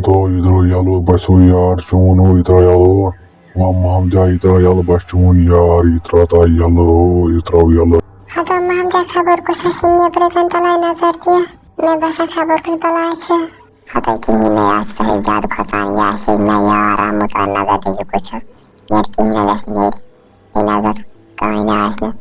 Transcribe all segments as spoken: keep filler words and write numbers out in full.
تو یہِ درٛاو یَلہٕ، بَسیو یار چون ہو، یہِ درٛاو یَلہٕ۔ وۄنۍ محمدیا، یہِ درٛاو یَلہٕ، بَس چون یار، یہِ ترٛاو تا یَلہٕ ہو، یہِ ترٛاو یَلہٕ۔ ہتو محمدیا، خبر کُس آسہِ نیٚبرٕ کَنہِ تَلے نظر دِیا۔ مےٚ باسان خبر کُس بَلاے چھِ۔ ہتو کِہیٖنۍ نَے آسہِ سُہ ہے زیادٕ کھۄژان، یہِ آسہِ ہے مےٚ یار آمُت، آ نظر دِ یہِ کُس چھُ۔ نیرِ کِہیٖنۍ نَے گژھِ، نیرِ یہِ نظر، کٕہٕنۍ نَے آسہِ نہٕ۔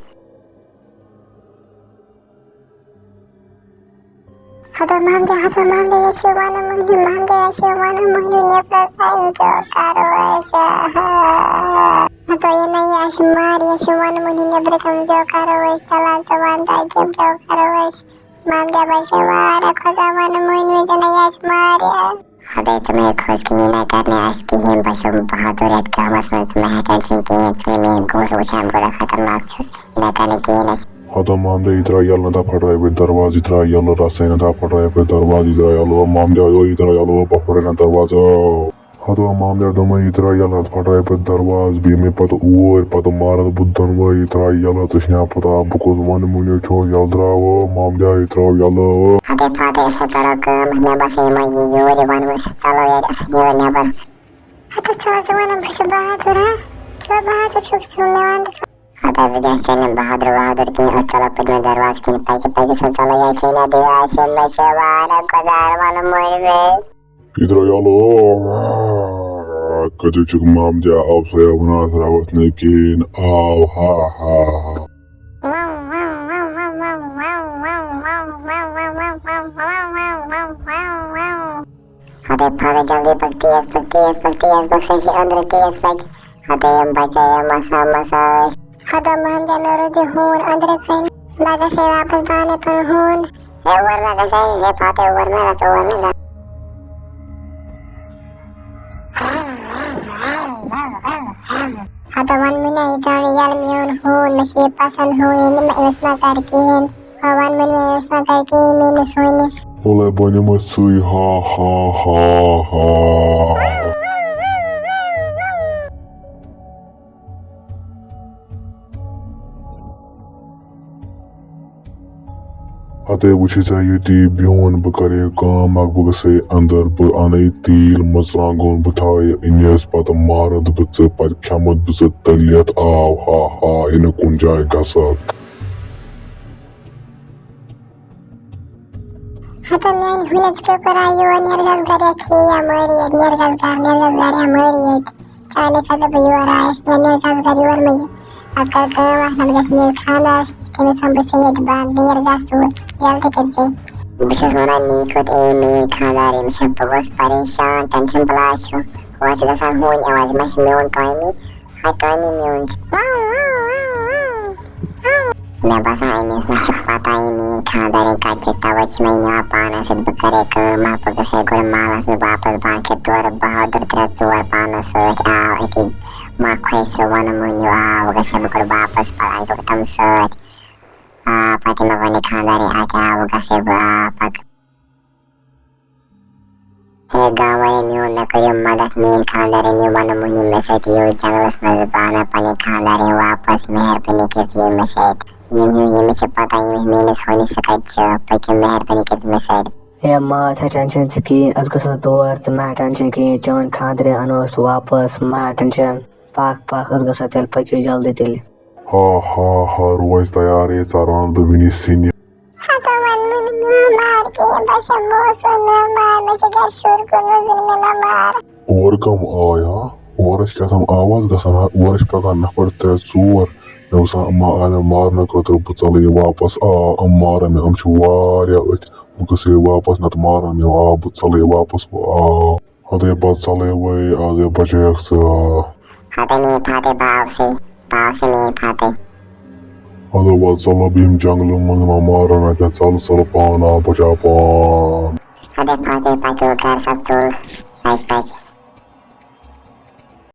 ہتو محمدیا، ہتو محمدیا، یہِ چھُ وَنان مٔہنیو، محمدیا، یہِ چھُ وَنان مٔہنیو، نیٚبرٕ کَنہِ کیٛاہ کَرو أسۍ؟ ہتو یہِ نَے یہِ آسہِ مارِ، یہِ چھُ وَنان مٔہنیو، نیٚبرٕ کَنہِ کیٛاہ کَرو أسۍ؟ چلان ژٕ وَن تہٕ کیٛاہ، کیٛاہ کَرو أسۍ؟ محمدیا باسے واریاہ کھۄژان، وَنان مٔہنیو، یہِ نَے یہِ آسہِ مارِ۔ ہتو ژٕ مہ ہے کھوژ کِہیٖنۍ، نہ کَرِ نہٕ اَسہِ کِہیٖنۍ، بہٕ چھُس بہادُر یَتھ گامَس منٛز، ژٕ مہ ہے ٹٮ۪نشَن کِہیٖنۍ، ژٕ نہٕ میٛٲنۍ گوٚژھ وٕچھان، کوٗتاہ خطرناک چھُس، یہِ نہ کَرِ نہٕ کِہیٖنۍ اَسہِ۔ ہتو محمدیا، یہِ درٛاو یَلہٕ، نہ تہٕ پھٕٹرایہِ بہٕ دروازٕ، یہِ درٛاو یَلہٕ، رَژھَے نہ تہٕ پھٕٹرایہِ بہٕ دروازٕ، یہِ درٛاو یَلہٕ، محمدیا، یو، یہِ درٛاو یَلہٕ، بہٕ پھٕٹرایہِ نہ دروازٕ۔ ہتو محمدیا دوٚپمَے، یہِ درٛاو یَلہٕ، نہ تہٕ پھٕٹرایہِ بہٕ دروازٕ، بیٚیہِ مے پَتہٕ اوٗرۍ، پَتہٕ مارَتھ بہٕ دۄنوَے، یہِ درٛاو یَلہٕ، ژٕ چھِ نہ پَتہ بہٕ کُس وَنہٕ مُنہِ چھُ، یَلہٕ درٛاو محمدیا، یہِ درٛاو یَلہٕ۔ ہتے پھتے، أسۍ ہے کَرو کٲم، مےٚ باسان یِمَے یہِ یور یِوان وۄنۍ، أسۍ ہے ژَلو یورٕ، أسۍ ہے نیرو نٮ۪بَر۔ ہتس چھَس بہٕ وَنان، بہٕ چھُس بہادُر، ہا؟ کیٛاہ بہادُر چھُکھ ژٕ مےٚ وَنان؟ ہتا وٕنکیٚس چَلہِ نہٕ بہادُر وہادُر کِہیٖنۍ، أسۍ ژَلو پٔتمہِ دروازٕ کِنۍ، پَکہِ پَکہِ سا ژَلو، یا چھے نہ دِوان آسہِ، مےٚ چھِ واریاہ گُزار وَنہٕ مٔنٛزۍ مٔنٛزۍ۔ یہِ درٛاو یَلہٕ، کَتہِ چھُکھ محمدیا، آو سا یا وَنان اَتھ رَبَس نہٕ کِہیٖنۍ، آو، ہا، ہا، ہا۔ ہتے پھلے جلدی پک، تیز پک، تیز پک، تیز پک، سُہ چھِ أنٛدرٕ تیز پک۔ ہتے یِم بچایہِ مسا مسا ٲسۍ۔ ہتو محمدیا، مےٚ روٗد یہِ ہوٗن أنٛدرٕ کَنہِ۔ بہٕ گژھٕ ہے واپس، بہٕ اَنہٕ ہے پَنُن ہوٗن۔ ہے اور مہ گژھ، ہے پتہٕ اور مہ گژھ، اور مہ گژھ۔ ہتو وَن مےٚ نا، یہِ ترٛاو نہٕ یَلہٕ میون ہوٗن، مےٚ چھُ یہِ پسنٛد ہوٗن، یہِ نہٕ مےٚ أمِس ما کرِ کِہیٖنۍ۔ وۄنۍ وَن مےٚ نا، أمِس ما کرِ کِہیٖنۍ میٲنِس ہوٗنِس۔ وَلَے بہٕ نِمَے سُے، ہا، ہا، ہا، ہا۔ ہتے وٕچھِ ژےٚ ییٚتی بِہُن، بہٕ کرٕ یہِ کٲم اکھ، بہٕ گژھٕ ہے اندر، بہٕ انہٕ ہے تیٖل، مرژٕوانٛگُن، بہٕ تھاوٕ ہے أنِتھ، پتہٕ مارتھ بہٕ ژٕ، پتہٕ کھٮ۪متھ بہٕ ژٕ تٔلِتھ، آو ہا ہا، یہِ نہٕ کُنہِ جایہِ گژھکھ۔ ہتو میانہِ ہُنٮ۪ر ژٕ کیٛاہ کران یور؟ نیر گژھ گرِ، یا کھے یا مٲرِتھ، نیر گژھ گرِ، نیر گژھ گرِ یا مٲرِتھ۔ چانہِ خٲطرٕ بہٕ یور آیس، نیر، نیر گژھ گرِ یور مےٚ یہِ۔ پتہٕ کر کٲم اکھ، نتہٕ گژھِ میٲنِس خانٛدارس نِش، تٔمِس ونہٕ بہٕ ژےٚ ییٚتہِ بنٛد، نیر گژھ سوٗر، جلدی کٔرۍ زِ۔ بہٕ چھَس وَنان، نِکۍ کوٚت اے میٛٲنۍ خانٛدارِنۍ، مےٚ چھےٚ، بہٕ گوٚوُس پریشان، ٹٮ۪نشن بلاے چھُ، ہورٕ چھُ گژھان ہوٗنۍ آواز، مےٚ چھُ میون ٹایمٕے۔ ہاے ٹامی میون چھُ۔ مےٚ باسان أمِس ما چھِ پتہ یہِ میٛٲنۍ خانٛدارِنۍ کَتہِ چھِ، تَوَے چھِ مےٚ یہِ نِوان پانَس سۭتۍ۔ بہٕ کَرے کٲم، ما بہٕ گژھٕ ہے گۄڈٕ مالَس نِش واپَس، بہٕ اَنہٕ ہے تورٕ بہادُر ترٛےٚ ژور پانَس سۭتۍ۔ آو أتی ما کھوژِ سُہ وَنہٕ مُنیُو، آو گژھٕ ہے بہٕ گۄڈٕ واپَس، پَتہٕ اَنہٕ بہٕ تِم سۭتۍ۔ آ، پَتہٕ یِمَے وَنہِ خانٛدارِنۍ اَتہِ، آو گژھٕ ہے بہٕ، آ، پَتہٕ۔ ہے گامہٕ والٮ۪و میون، مےٚ کٔرِو مدد، میٛٲنۍ خانٛدارِنۍ یِم وَنہٕ مُنہِ مےٚ سۭتۍ یِیِو جنٛگلَس منٛز، بہٕ اَنہٕ پَنٕنۍ خانٛدارِنۍ واپَس، مہربٲنی کٔرِتھ یِیِو مےٚ سۭتۍ۔ یِم ہیوٗ، ییٚمِس چھِ پَتہ ییٚمِس میٛٲنِس ہوٗنِس سُہ کَتہِ چھِ، پٔکِو مہربٲنی کٔرِتھ مےٚ سۭتۍ۔ ہے ما ژٕ ٹٮ۪نشَن ژٕ کِہیٖنۍ، أسۍ گژھو تور، ژٕ مہ ٹٮ۪نشَن کِہیٖنۍ، چٲنۍ خانٛدارِنۍ اَنو أسۍ واپَس، مہ ٹٮ۪نشَن، پَکھ پَکھ، أسۍ گژھو تیٚلہِ، پٔکِو جلدی تیٚلہِ۔ ہا ہا ہا، روز تیارٕے، ژٕ رَن بہٕ وٕنی سِنہِ۔ ہتو وۄنۍ مےٚ نہٕ مار کِہیٖنۍ، بہٕ چھَس موسوٗن مےٚ مار، مےٚ چھِ گَرِ شُر گوٚمُت زِ مےٚ نہ مار۔ اورٕ کَم آے ہا؟ اورٕ چھِ کیٛاہ تام آواز گژھان ہا، اورٕ چھِ پَکان نفر ترٛےٚ ژور۔ مےٚ باسان، یِم ما آے مےٚ مارنہٕ خٲطرٕ، بہٕ ژَلہٕ یہِ واپَس۔ آ، یِم مارَن مےٚ، یِم چھِ واریاہ أتھۍ۔ بہٕ گژھٕ ہے واپَس، نَتہٕ مارَن مےٚ۔ آ، بہٕ ژَلہٕ ہے واپَس، آ۔ ہتے پتہٕ ژلے وے، آزے بچیکھ ژٕ۔ ہتے میٲنۍ فاتح، بہٕ آوسے، بہٕ آوسے میٲنۍ فاتح۔ ہتے وَلہٕ ژلو بہٕ یِم جنگلہٕ منٛز ما مارن اَتہِ، ژل ژل پان آ بچا پان۔ ہتے فاتح پکیو گرٕ سا ژوٚل، پکہِ پکہِ۔